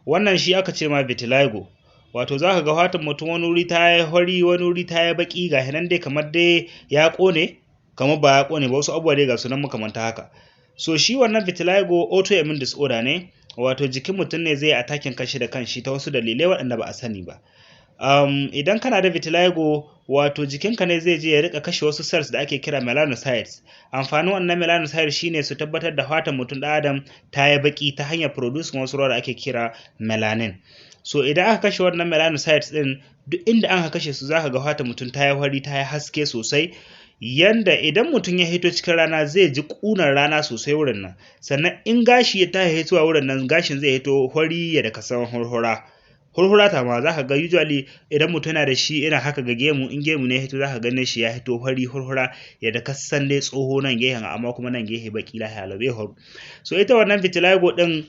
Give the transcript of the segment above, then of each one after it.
Wannan shi aka ce ma vitiligo. Wato za ka ga fatan mutum wani wuri ta yi hori, wani wuri ta yi baƙi, ga nan dai kamar dai ya ƙone, kamar ba ya ƙone ba, wasu abubuwa dai ga su nan makamanta haka. So shi wannan vitiligo autoimmune disorder ne, wato jikin mutum ne zai attacking kanshi da kanshi ta wasu dalilai waɗanda ba a sani ba. Idan kana da vitiligo, wato jikinka ne zai je ya rika kashe wasu cells da ake kira melanocytes. Amfanin wannan melanocytes shine su tabbatar da fatan mutum ɗan adam ta yi baki ta hanyar producing wasu ruwa da ake kira melanin. So idan aka kashe wannan melanocytes din, duk inda aka kashe su, zaka ga fatan mutum ta yi fari, ta yi haske sosai, yanda idan mutum ya hito cikin rana zai ji ƙunar rana sosai wurin nan. Sannan in gashi ya tashi hitowa wurin nan, gashin zai hito fari ya da kasan hurhura. Hurhura ta ma zaka ga usually idan mutum yana da shi irin haka ga gemu, in gemu ne ya hito, zaka gane shi ya hito fari hurhura yadda ka san dai tsoho nan gehen, amma kuma nan gehe baki lahiya lau bai faru. So ita wannan vitiligo din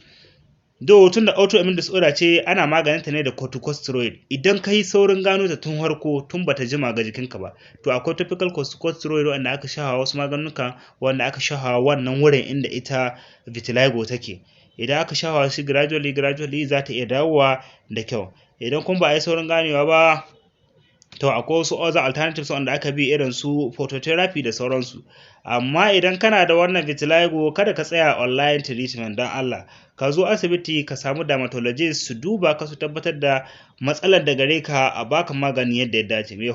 do, tun da autoimmune disorder ce, ana maganin ta ne da corticosteroid. Idan ka yi saurin gano ta tun harko, tun bata jima ga jikinka ba, to akwai topical corticosteroid wanda aka shafa, wasu maganuka wanda aka shafa wannan wurin inda ita vitiligo take. Idan aka shafa shi gradually gradually, za ta iya dawowa da kyau. Idan kuma ba a yi saurin ganewa ba, to akwai wasu other alternatives wanda aka bi, irin su phototherapy da sauransu. Amma idan kana da wannan vitiligo, kada ka tsaya online treatment, don Allah ka zo asibiti ka samu dermatologist su duba ka, su tabbatar da matsalar da gare ka, a baka magani yadda ya dace. Me